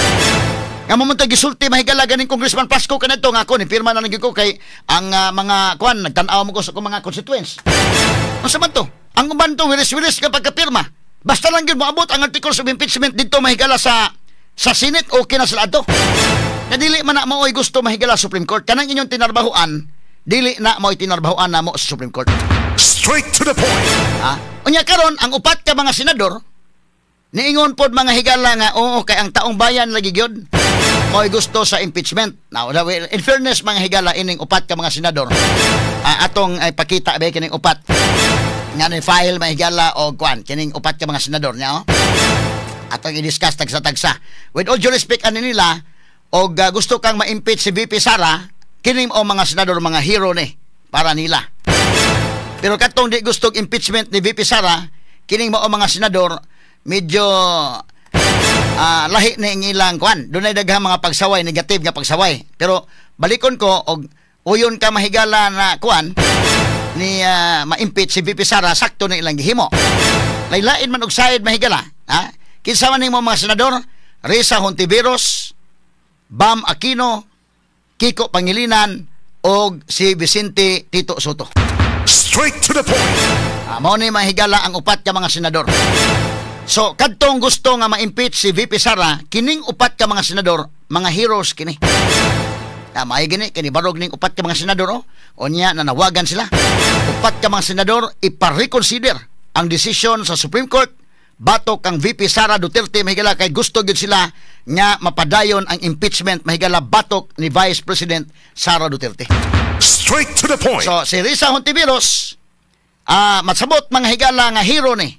Nga mo man gisulti mahigala ganing Congressman Pasco kanadto nga ako ni pirma na lang gyud ko kay ang mga kuan nagtan-aw mo ko sa akong mga constituents. Unsa man to? Ang uban to wiris-wiris nga pagkapirma. Basta lang gyud moabot ang articles of impeachment didto mahigala sa Senate, okay na sila adto. Na dili man na maoy gusto mahigala Supreme Court. Kanang inyong tinarbahuan, dili na maoy tinarbahuan namo sa Supreme Court. Straight to the point. Ha? Unya karon ang upat ka mga senador niingon pod mga higala nga oo kay ang taong bayan lagi gyud maoy gusto sa impeachment. Now, in fairness mga higala ining upat ka mga senador, atong ay pakita ba kining upat nga ni file mga higala og kuan kining upat ka mga senador niya oh. Atong i-discuss tagsa-tagsa. With all due respect ani nila og gusto kang ma-impeach si VP Sara, kining o mga senador mga hero ni para nila. Pero katong di gusto impeachment ni VP Sara, kining mao mga senador medyo lahi ni ang ilang kuan. Dunay daghang mga pagsaway, negative nga pagsaway. Pero balikon ko og uyon ka mahigala na kuan ni ma-impeach si VP Sara, sakto na ilang gihimo. Laylain man og side mahigala, ha? Kinsa man nimo mga senador? Risa Hontiveros, Bam Aquino, Kiko Pangilinan og si Vicente Tito Soto. Straight to the point. Mao ni mahigala ang upat ka mga senador. So kadtong gusto nga ma-impeach si VP Sara, kining upat ka mga senador, mga heroes kini. Maayo gini kini barog ning upat ka mga senador oh. Unya nanawagan sila. Upat ka mga senador ipa-reconsider ang desisyon sa Supreme Court batok kang VP Sara Duterte, mahigala, kay gusto gyud sila nga mapadayon ang impeachment, mahigala, batok ni Vice President Sara Duterte. Straight to the point. So si Risa Hontiveros, matsabot, mga higala, nga hero ni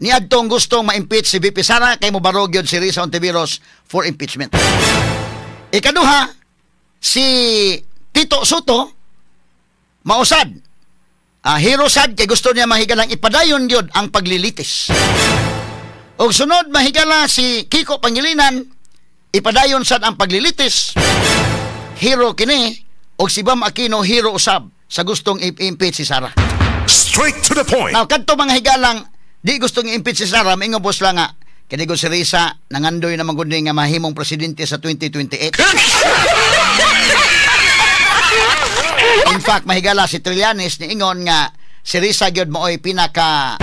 niadtong gustong ma-impeach si VP Sara kay mobarog yun si Risa Hontiveros for impeachment. Ikaduha, si Tito Sotto mausad. Hero sad kay gusto niya, mahigalang, ipadayon gyud ang paglilitis. Og sunod, mahigala, si Kiko Pangilinan, ipadayon sad ang paglilitis. Hero kini. Og si Bam Aquino, hero usab sa gustong i-impeach si Sara. Straight to the point. Now, kadto mga higalang di gustong i-impeach si Sara, maingon boss lang nga kini si Risa nangandoy naman gud nga mahimong presidente sa 2028. In fact, mahigala, si Trillanes niingon nga si Risa gyud maoy pinaka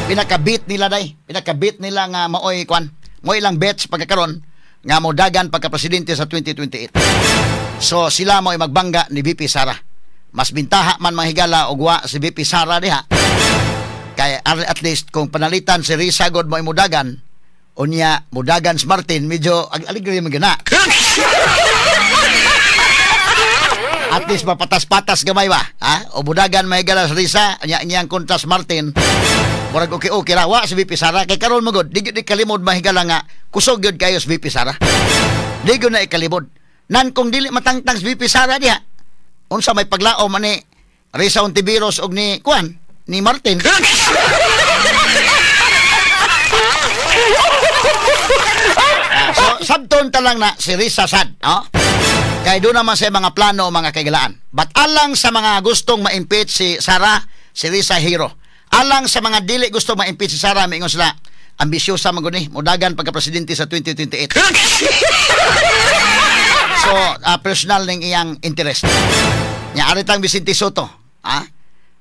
pinaka beat nila day. Pinaka beat nila nga maoy kwan. Mo ilang bets pagkakaron nga modagan pagka presidente sa 2028. So sila mo'y magbangga ni VP Sara. Mas bintaha man, mga higala, og wa si VP Sara diha. Kay at least kung panalitan si Risa god mo'y mudagan, unya mudagan si Martin, medyo aligre man gyud na. At least mapatas-patas gamay ba? Ha? O budagan may sa Risa, nya niyang kontra si Martin. Murag okay-okay ra wa si VP Sara kay karon mo gud di gyud ikalimod, mahigala, nga kusog gyud kayo si VP Sara. Di gyud na ikalimod. Nan kung dili matangtang si VP Sara diha, unsa may paglaom man ni Risa Hontiveros og ni kuan ni Martin? So sabton ta lang na si Risa sad, no? Kay doon naman sa mga plano, mga kaigalaan. But alang sa mga gustong ma-impeach si Sara, si Risa hero. Alang sa mga dili gusto ma-impeach si Sara, maingon sila, ambisyosa man gud ni, modagan pagka-presidente sa 2028. So, personal ning iyang interest. Nya ari tang Vicente Sotto, ha?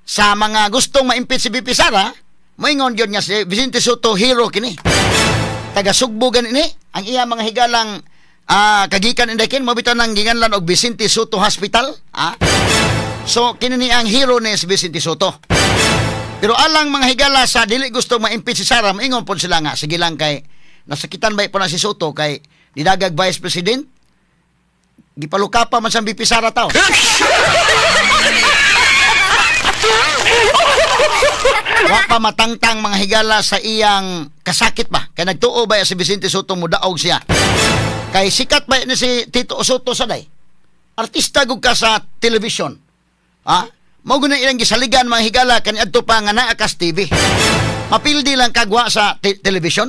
Sa mga gustong ma-impeach si VP Sara, moingon gyud nga si Vicente Sotto hero kini. Taga Sugbo gani ni, ang iya mga higalang kagikan inday kin mo bitaw nang ginganlan og Vicente Sotto Hospital, ha? So kini ni ang hero ni si Vicente Sotto. Pero alang mga higala sa dili gusto ma-impeach si Sara, maingon pod sila nga sige lang kay nasakitan ba po na si Sotto kay nidagag vice president, gipaluka pa man sa VP Sara taw. Wa pa matangtang, mga higala, sa iyang kasakit ba kay nagtuo ba si Vicente Sotto mudaog siya. Kay sikat ba ni si Tito Sotto sa day? Artista gud ka sa television. Ha? Mao gud na ilang gisaligan, mga higala, kaniadto pa nga naa kas TV. Mapildi lang kagwa sa television.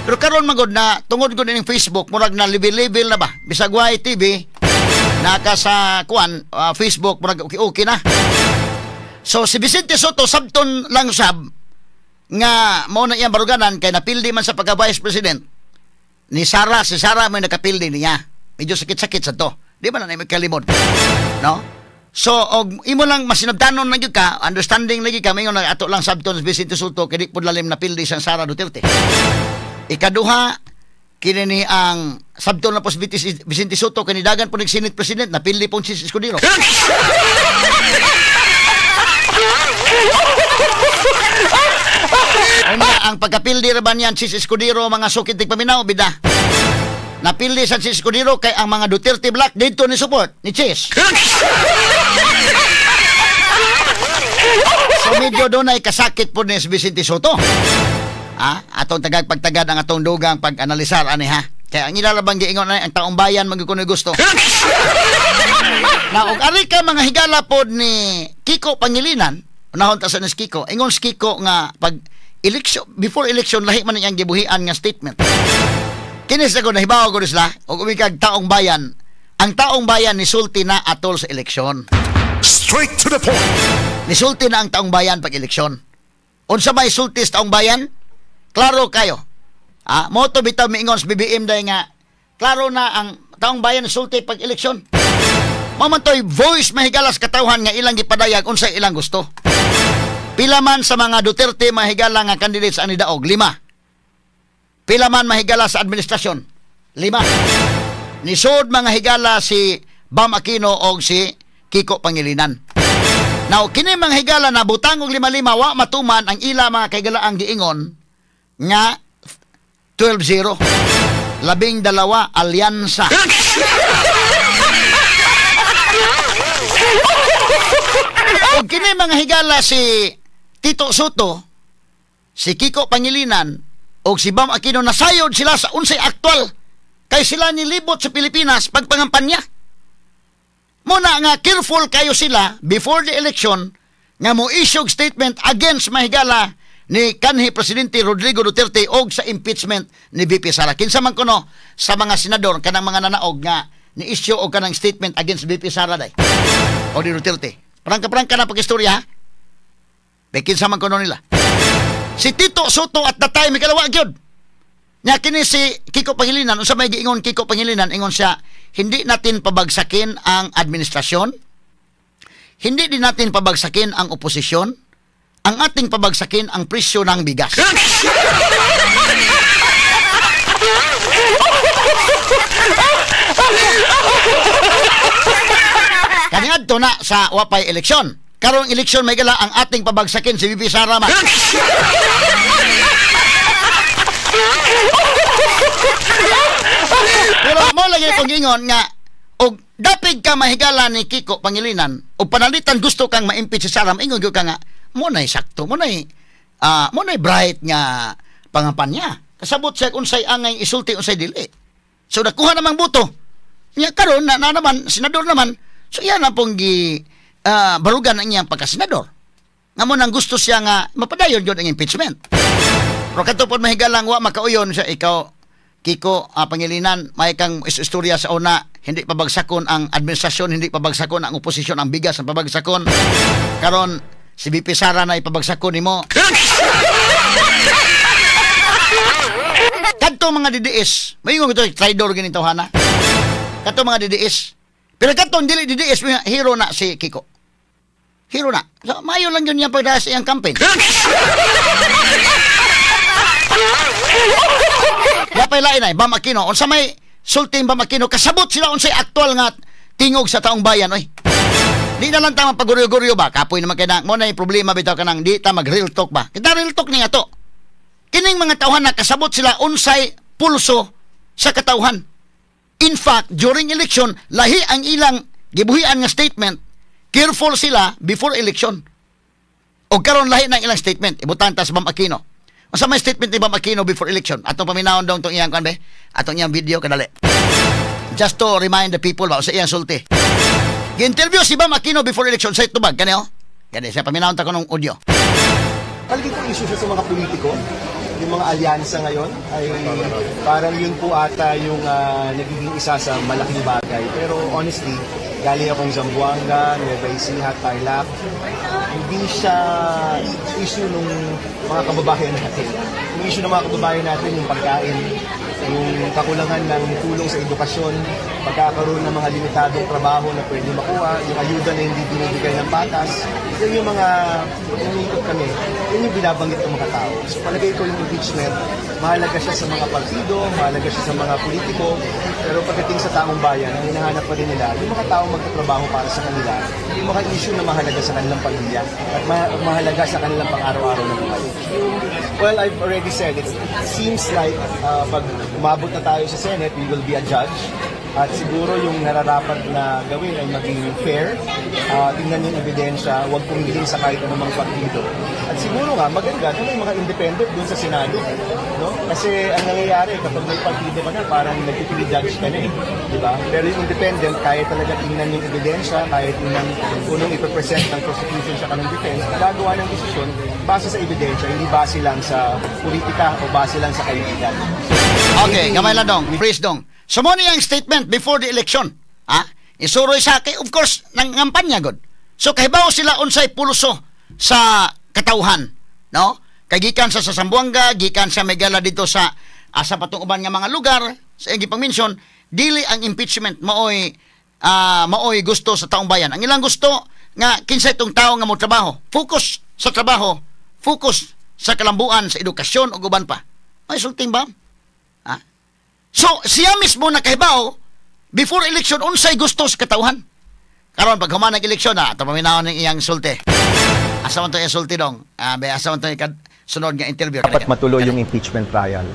Pero karon man gud na tungod gud ning Facebook, murag na level-level na ba? Bisag way TV naka sa kuan Facebook, murag okay-okay na. So si Vicente Sotto sabton lang sab nga mao na iyang baruganan kay napildi man sa pagka vice president ni Sara, si Sara may nakapildi niya. Medyo sakit-sakit sa to. Di ba na may kalimod? No? So, og imo lang masinabtanon na gyud ka, understanding lagi ka, mayon na ato lang sabton si Vicente Sotto kay di pud lalim napildi sang Sara Duterte. Ikaduha, kini ni ang sabton na po si Vicente Sotto kay nidagan po nig Senate President, napildi po si Escudero. Una, ang pagkapildi ra ba niyan si Escudero, mga sukit tigpaminaw, bida. Napildi sa si Escudero kay ang mga Duterte Black dito ni support ni Chis. So medyo doon ay kasakit po ni Vicente Sotto. Ha? Atong tagag pagtagad ang atong dugang pag-analisar ani ha. Kaya ang ilalabang giingon na ang taong bayan magkunoy gusto. Na og ari ka mga higala pod ni Kiko Pangilinan, unahon ta sa ni Kiko, ingon si Kiko nga pag election, before election lahi man niyang gibuhian nga statement. Kini sa ko nahibaw ko sila og umikag taong bayan, ang taong bayan nisulti na atol sa eleksyon. Straight to the point. Nisulti na ang taong bayan pag eleksyon. Unsa may sulti sa taong bayan? Klaro kayo. Ah, mo to bitaw miingon sa BBM day nga klaro na ang taong bayan nisulti pag eleksyon. Mao man to'y voice mahigalas katawhan nga ilang gipadayag unsay ilang gusto. Pila man sa mga Duterte mahigala nga candidates ang nidaog? 5. Pila man mahigala sa administrasyon? 5. Nisod mga higala si Bam Aquino og si Kiko Pangilinan. Now, kini mga higala na butang og 5-5 wa matuman ang ila mga kaigalaang giingon nga 12-0. 12 alyansa. O kini mga higala si Tito Sotto, si Kiko Pangilinan o si Bam Aquino, nasayod sila sa unsay aktual kay sila nilibot sa Pilipinas pagpangampanya. Muna nga careful kayo sila before the election nga mo issue statement against mahigala ni kanhi Presidente Rodrigo Duterte og sa impeachment ni VP Sara. Kinsa man kuno sa mga senador kanang mga nanaog nga ni issue og kanang statement against VP Sara day o ni Duterte. Prangka-prangka na pag-istorya ha. Kinsa man kuno nila. Si Tito Sotto at the time ikalawa gyud. Nya kini si Kiko Pangilinan, unsa may giingon Kiko Pangilinan, ingon siya, hindi natin pabagsakin ang administrasyon, hindi din natin pabagsakin ang oposisyon, ang ating pabagsakin ang presyo ng bigas. Kaniadto na sa wapay eleksyon. Karong eleksyon may gala ang ating pabagsakin si VP Sara man. Pero mo lagi kong ingon nga og dapig ka mahigala ni Kiko Pangilinan og panalitan gusto kang ma-impeach si Sara, ingon gyud ka nga mo nay sakto, mo nay bright nga pangampanya. Kasabot siya unsay angay isulti unsay dili. So nakuha namang boto. Nya karon na naman senador naman. So iyan na pong gi barugan ang iyang pagkasenador. Nga mo nang gusto siya nga mapadayon gyud ang impeachment. Pero kadto pod mahigalang wa makauyon siya ikaw Kiko Pangilinan, may kang istorya sa una, hindi pabagsakon ang administrasyon, hindi pabagsakon ang oposisyon, ang bigas ang pabagsakon. Karon si VP Sara na ipabagsakon nimo. Kadto mga DDS, maingon ko traidor gini tawhana. Kadto mga DDS. Pero kadto dili DDS, hero na si Kiko. Hero na. So, mayo lang yun niya pagdahas sa iyang campaign. Yapay lain ay Bam Aquino. Unsa may sulting Bam Aquino, kasabot sila unsay aktual nga tingog sa taong bayan oy. Di na lang ta magpaguryo-guryo ba? Kapoy naman kay na mo na problema bitaw kanang di ta mag real talk ba? Kita real talk ni ato. Kining mga tawhan na kasabot sila unsay pulso sa katawhan. In fact, during election, lahi ang ilang gibuhian nga statement. Careful sila before election. O karon lahi ng ilang statement. Ibutan ta sa Bam Aquino. Unsa may statement ni Bam Aquino before election? Atong paminawon dong tong iyang kan be? Atong iyang video kadali. Just to remind the people ba sa iyang sulti. Gi-interview si Bam Aquino before election sa tubag kani oh. Kani siya paminawon ta kunong audio. Palagi ko issue siya sa mga politiko, yung mga alyansa ngayon ay parang yun po ata yung nagiging isa sa malaking bagay. Pero honestly, galing akong Zamboanga, Nueva Ecija, Tarlac. Hindi siya issue nung mga kababayan natin. Yung issue ng mga kababayan natin, yung pagkain, yung kakulangan ng tulong sa edukasyon, pagkakaroon ng mga limitadong trabaho na pwede makuha, yung ayuda na hindi binibigay ng patas, yun yung mga umiikot kami. Yun yung binabanggit ng mga tao. So palagay ko yung impeachment, mahalaga siya sa mga partido, mahalaga siya sa mga politiko, pero pagdating sa taong bayan, ang hinahanap pa rin nila, yung mga tao magtatrabaho para sa kanila, yung mga issue na mahalaga sa kanilang pamilya at mahalaga sa kanilang pang-araw-araw na buhay. Well, I've already said, it seems like pag umabot na tayo sa Senate, we will be a judge. At siguro yung nararapat na gawin ay maging fair, tingnan yung ebidensya, huwag pumili sa kahit anumang partido. At siguro nga, maganda na may mga independent dun sa Senado. No? Kasi ang nangyayari, kapag may partido ka na, parang nagpipili-judge ka na eh. Diba? Pero yung independent, kaya talaga tingnan yung ebidensya, kaya tingnan kung ipapresent ng prosecution sa kanong defense, gagawa ng desisyon base sa ebidensya, hindi base lang sa politika o base lang sa kaibigan. Okay, gamay lang dong, freeze dong. So mo niyang statement before the election. Ha? Isuroy sa kay of course nangampanya god. So kahibaw sila unsay pulso sa katawhan, no? Kay gikan sa Zamboanga, gikan sa Megala dito sa asa patong uban nga mga lugar, sa iyang gipang-mention, dili ang impeachment maoy maoy gusto sa taong bayan. Ang ilang gusto nga kinsa itong tao nga mo trabaho, focus sa trabaho, focus sa kalambuan, sa edukasyon ug uban pa. May sulting ba? Ha? So, siya mismo nakahibaw before election unsay gusto sa katawhan. Karon pag human ang eleksyon na, ato paminawon ng iyang sulti. Asa man to iyang sulti dong? Be asa man to sunod nga interview. Dapat matuloy yung impeachment trial.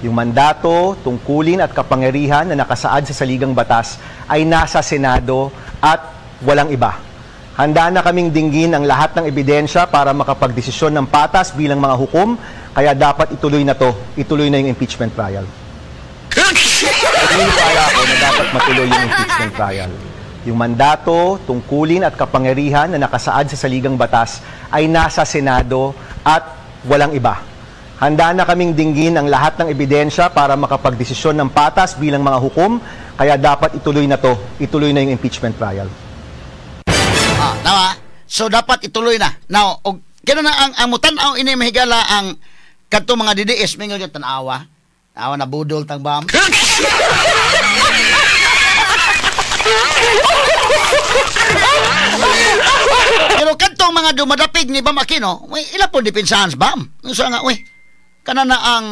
Yung mandato, tungkulin at kapangyarihan na nakasaad sa saligang batas ay nasa Senado at walang iba. Handa na kaming dinggin ang lahat ng ebidensya para makapagdesisyon ng patas bilang mga hukom, kaya dapat ituloy na to, ituloy na yung impeachment trial. Naniniwala ako na dapat matuloy yung impeachment trial. Yung mandato, tungkulin at kapangyarihan na nakasaad sa saligang batas ay nasa Senado at walang iba. Handa na kaming dinggin ang lahat ng ebidensya para makapagdesisyon ng patas bilang mga hukom, kaya dapat ituloy na to, ituloy na yung impeachment trial. Tama. So dapat ituloy na. Now, og kino na ang mutan-aw ini mahigala ang kadto mga DDS mingon yung tan-awa. Awa na budol tang Bam. Pero kadtong mga dumadapig ni Bam Aquino, may ila po depensahan sa Bam. So nga, uy, kana na ang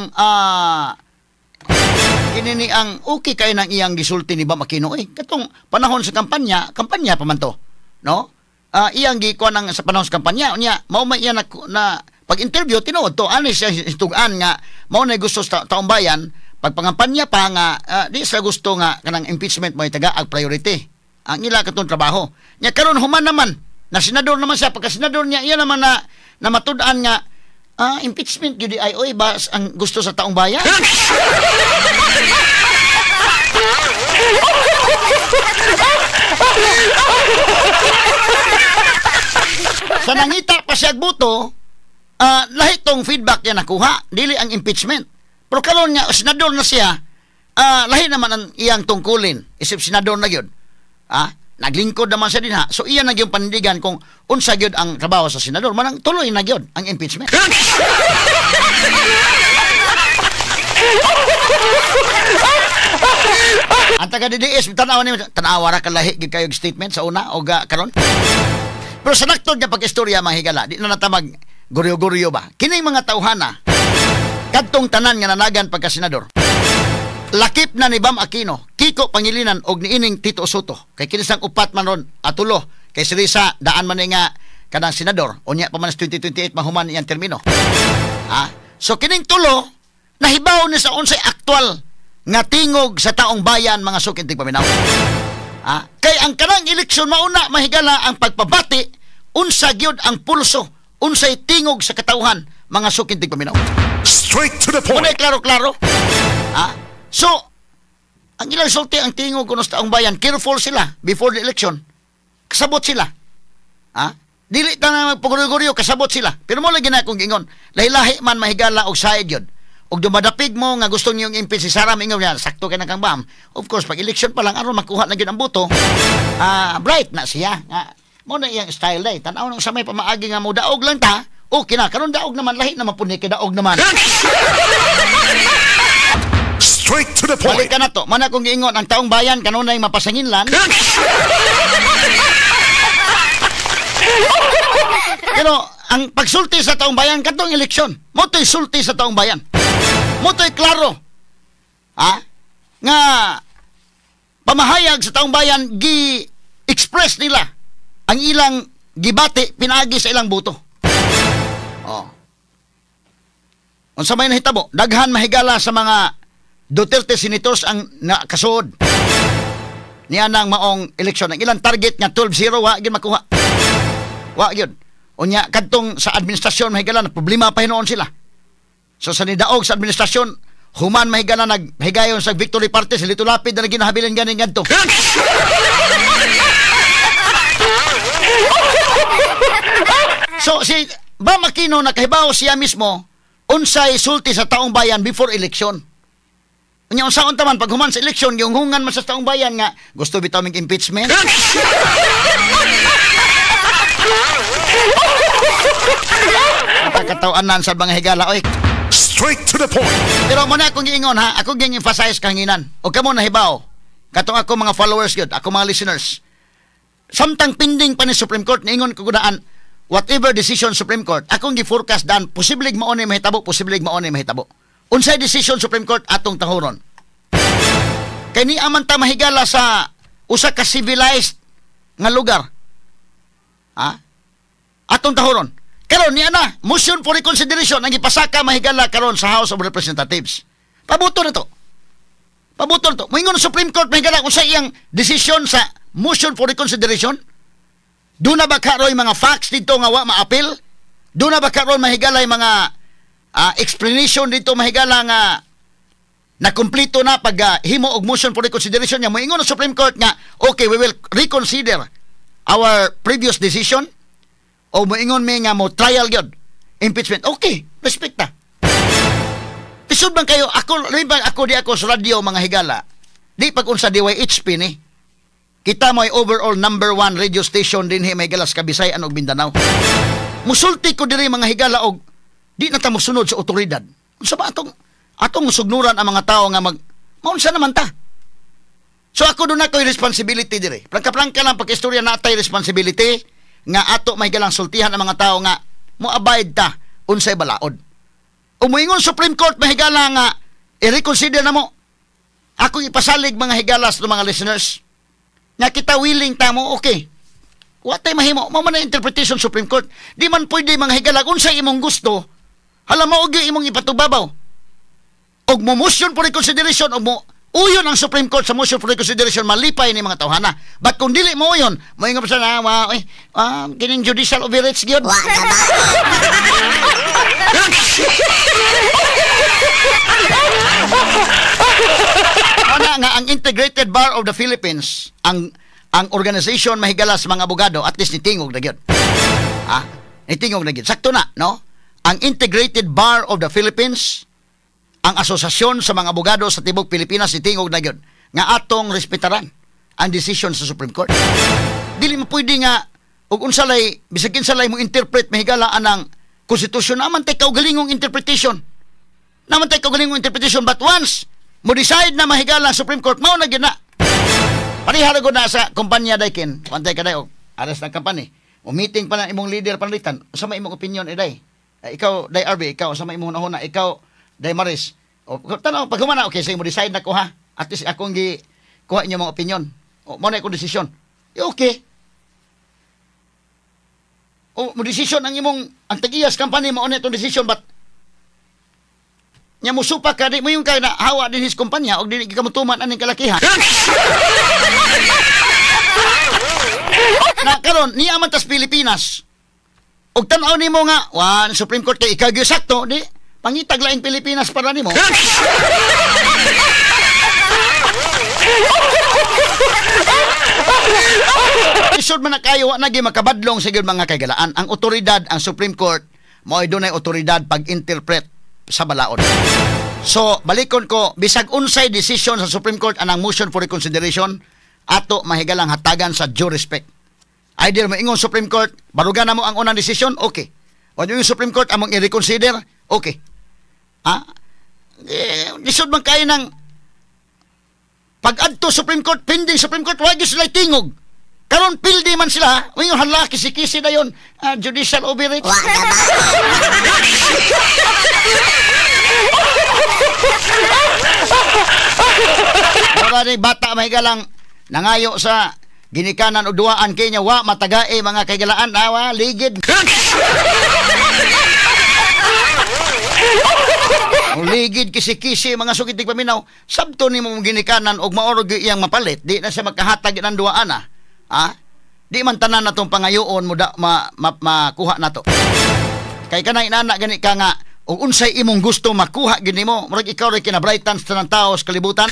kinini ang okay kay nang iyang gisulti ni Bam Aquino, eh katong panahon sa kampanya, kampanya pa man to, no? Iyang gikuan ang sa panahon sa kampanya, unya mao man iya na pag-interview tinuod to ani siya hitugan nga mao na gusto sa taong bayan pagpangampanya pa nga di sila gusto nga kanang impeachment mo taga ag priority ang ila katong trabaho. Nya karon human naman na senador naman siya, pagka senador niya iya naman na matud-an nga impeachment gyud ay oy ba ang gusto sa taong bayan. Sa nangita pa siya buto, lahi tong feedback niya nakuha, dili ang impeachment. Pero karon nga senador na siya, lahi naman ang iyang tungkulin isip senador na gyud. Naglingkod naman siya dinha. So iya na gyud panindigan kung unsa gyud ang trabaho sa senador. Manang tuloy na gyud ang impeachment. Ang taga DDS tan-awa ni tan-awa ra kalahi gyud kayo statement sa una o karon. Pero sa naktod nga pag-istorya mga higala, di na natamag guryo-guryo ba. Kining mga tawhana kadtong tanan nga nanagan pagka senador. Lakip na ni Bam Aquino, Kiko Pangilinan og niining Tito Soto. Kay kini sang upat man ron atulo kay si Risa daan man ni nga kanang senador unya pa man sa 2028 mahuman iyang termino. So kining tulo nahibaw ni sa unsay aktual nga tingog sa taong bayan mga suking tigpaminaw. Kay ang kanang eleksyon mauna mahigala ang pagpabati unsa gyud ang pulso, unsay tingog sa katawhan mga suking tigpaminaw. Straight to the point. Unay klaro-klaro. So, ang ilang sulti ang tingog kuno sa taong bayan, careful sila before the election. Kasabot sila. Dili ta na magpuguryo-guryo, kasabot sila. Pero mo lagi na akong gingon, lahi-lahi man mahigala og said yun. Og dumadapig mo nga gusto niyong impeach si Sara, mingon niya, sakto kay na kang Bam. Of course, pag election pa lang aron makuha na gyud ang boto, bright na siya. Mo na iyang style day. Tan-aw nang sa may pamaagi nga mo daog lang ta. Okay na, karon daog naman lahi naman pud ni kay daog naman. Straight to the point. Balik ka na to. Mana kung giingon ang taong bayan kanunay mapasanginlan. Pero ang pagsulti sa taong bayan katong eleksyon, mo to'y sulti sa taong bayan. Mo to'y klaro. Nga pamahayag sa taong bayan gi-express nila ang ilang gibati pinaagi sa ilang boto. Unsa may nahitabo, daghan mahigala sa mga Duterte senators ang nakasuod niya nang maong eleksyon. Ang ilang target nga 12-0 wa gyud makuha. Wa gyud. Unya kadtong sa administrasyon mahigala na problema pa hinuon sila. So sa nidaog sa administrasyon, human mahigala naghigayon sa Victory Party si Lito Lapid na ginahabilin ganing ngadto. So si Bam Aquino nakahibaw siya mismo unsay sulti sa taong bayan before election. Unya unsaon ta man pag human sa eleksyon giunghungan man sa taong bayan nga gusto bitaw mig impeachment. Kataw-anan sa mga higala oy. Straight to the point. Pero mo na akong giingon ha, ako ging emphasize kanginan. O kamo nahibaw. Katong ako mga followers gyud, ako mga listeners. Samtang pending pa ni Supreme Court niingon ko daan whatever decision Supreme Court, akong gi-forecast daan posibleng mao ni mahitabo, posibleng mao ni mahitabo. Unsay decision Supreme Court atong tahuron. Kay ni aman ta mahigala sa usa ka civilized nga lugar. Atong tahuron. Karon niya na, motion for reconsideration ang gipasaka mahigala karon sa House of Representatives. Pabuto na to. Pabuto na to. Moingon Supreme Court mahigala kung sa iyang desisyon sa motion for reconsideration. Doon na ba karoy mga facts dito nga wa ma-appeal? Doon na ba karon mahigala mga explanation dito mahigala nga na kumpleto na pag himo og motion for reconsideration niya? Moingon ang Supreme Court nga okay, we will reconsider our previous decision, o moingon mi nga mo trial gyud impeachment. Okay, respect ta. Tisod man kayo ako, rin ako di ako sa radyo mga higala. Di pag unsa DYHP ni. Kita mo ay overall number 1 radio station dinhi may higala sa Kabisayan ug Mindanao. Musulti ko diri mga higala og di na ta mosunod sa otoridad. Unsa ba atong sugnuran ang mga tao nga mag maunsa naman ta? So ako doon ako'y responsibility diri. Plangka-plangka lang pagkistorya na atay responsibility nga ato may galang sultihan ang mga tao nga mo-abide ta unsay balaod. Umuingon Supreme Court mahigala nga i-reconsider na mo. Ako ipasalig mga higala sa mga listeners nga kita willing ta mo okay. Wa tay mahimo mo man interpretation Supreme Court. Di man pwede mga higala unsay imong gusto. Hala mo og imong ipatubabaw. Og mo motion for reconsideration og mo uyon ang Supreme Court sa motion for reconsideration, malipay ni mga tawhana. But kung dili mo uyon, moingon pa sana kining judicial overreach gyud. Wa na ba? Ana nga ang Integrated Bar of the Philippines, ang organization mahigala sa mga abogado, at least nitingog na gyud. Ah, nitingog na gyud. Sakto na, no? Ang Integrated Bar of the Philippines, ang asosasyon sa mga abogado sa tibok Pilipinas, itingog na yun nga atong respetaran ang decision sa Supreme Court. Dili mo pwede nga og unsa lay bisag kinsa lay mo interpret mahigala anang konstitusyon, naman tay kaugalingong interpretation. Naman tay kaugalingong interpretation, but once mo decide na mahigala ang Supreme Court, mao na gyud na. Pareha ra gud na sa kumpanya daykin. Pantay ka day og aras ng company. O meeting pa na imong leader panalitan, unsa may imong opinion day? Ikaw day RB, ikaw unsa may imong hunahuna, ikaw Day Maris. O tanaw pag humana, okay, sige mo decide na ko ha. At least akong gi kuha inyo mga opinion. O mo na akong desisyon. E, okay. O mo desisyon ang imong ang tag-iyas company mo na itong desisyon, but nya musupa ka di mo yung kay na hawa din his kumpanya og dili ka motuman aning kalakihan. Na karon niya man tas Pilipinas. Og tan-aw nimo nga wan Supreme Court kay ikaw gyud sakto di pangitag laing Pilipinas para nimo. Isod man na kayo, wa na gyud makabadlong sa gyud mga kaigalaan. Ang otoridad, ang Supreme Court, mao'y dunay otoridad pag-interpret sa balaod. So, balikon ko, bisag unsay decision sa Supreme Court anang motion for reconsideration, ato mahigalang hatagan sa due respect. Either moingon Supreme Court, barugan na mo ang unang decision, okay. O yung Supreme Court among i-reconsider, okay. Ha? Lisod man kayo ng pag-adto Supreme Court, pending Supreme Court, wag sila tingog. Karon pildi man sila, wingon hala kisi-kisi na yun, judicial overreach. Wa na ba? Mura ni bata mahigalang nangayo sa ginikanan o duwaan kanya, wa matagae mga kaigalaan, awa ligid. Ligid kisi-kisi mga sugid paminaw, sabto nimo ginikanan og maorog iyang mapalit, di na siya makahatag ng duwaan ah. Ha? Di man tanan natong pangayoon mo da, makuha nato. Kay kanang inana gani ka nga og unsay imong gusto makuha gid nimo, murag ikaw ra kinabrightan sa tanang tawo sa kalibutan.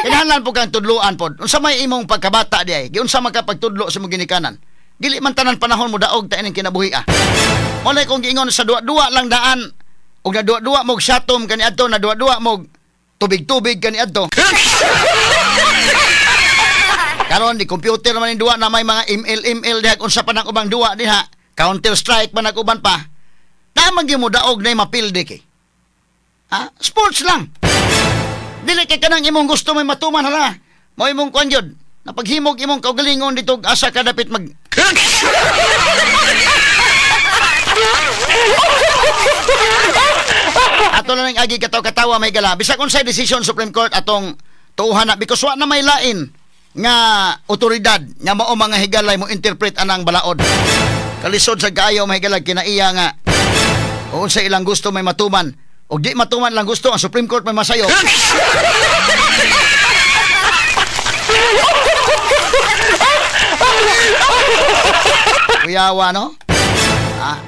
Kinahanglan po kang tudloan pod. Unsa may imong pagkabata di ay? Giunsa man ka pagtudlo sa imong ginikanan? Dili man tanan panahon mo daog ta ining kinabuhi ah. Mo kung giingon sa duwa-duwa lang daan og naduwa-duwa mog satom kaniadto, naduwa-duwa mog tubig-tubig kaniadto. Karon di computer man ning duwa na may mga ML ML diha unsa pa nang ubang duwa diha, Counter Strike man nag uban pa. Tama gyud mo daog na mapildi kay. Ha? Sports lang. Dili kay kanang imong gusto may matuman hala. Mao imong kuan gyud. Napaghimog imong kaugalingon dito asa ka dapit mag Ato lang ang agi kataw-katawa may gala. Bisag unsay decision Supreme Court atong tuuhan na because wa na may lain. Nga otoridad nga mao, mga higalay, mo interpret anang balaod. Kalisod sa kaayo, mga higalay, kinaiya nga unsa ilang gusto may matuman og di matuman lang gusto, ang Supreme Court may masayop. Kuyawa, no? Ah,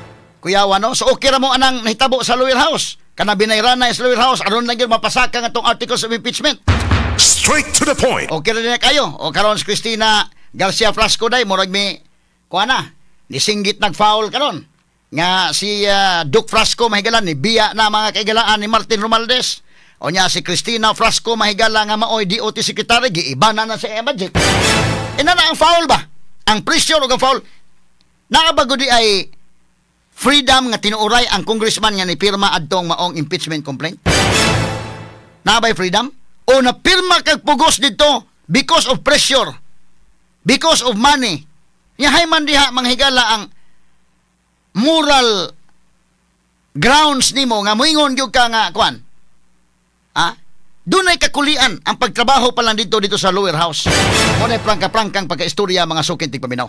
kuyawa, no? So okay ra mo anang nahitabo sa lower house. Kana binayrana sa lower house aron lang gyud mapasaka nga atong articles of impeachment. Straight to the point. Okay ra din kayo. O karon si Christina Garcia Frasco day murag mi kuha na. Nisinggit nag-foul karon. Nga si Duke Frasco, mahigalan, ni biya na, mga kaigalaan, ni Martin Romualdez. O nya si Christina Frasco, mahigala, nga maoy DOT secretary, giiba na na sa iya budget. Ina na ang foul ba? Ang pressure ug ang foul. Naa ba gudi ay freedom nga tinuoray ang congressman nga nipirma adtong maong impeachment complaint? Naa bay freedom? O napirma kag pugos dito because of pressure, because of money? Nya hay man diha, mga higala, ang moral grounds nimo nga moingon gyud ka nga kuan? Ah, dunay kakulian ang pagtrabaho pa lang dito dito sa lower house. Mo na prangka-prangkang pagkaistorya, mga suking tigpaminaw.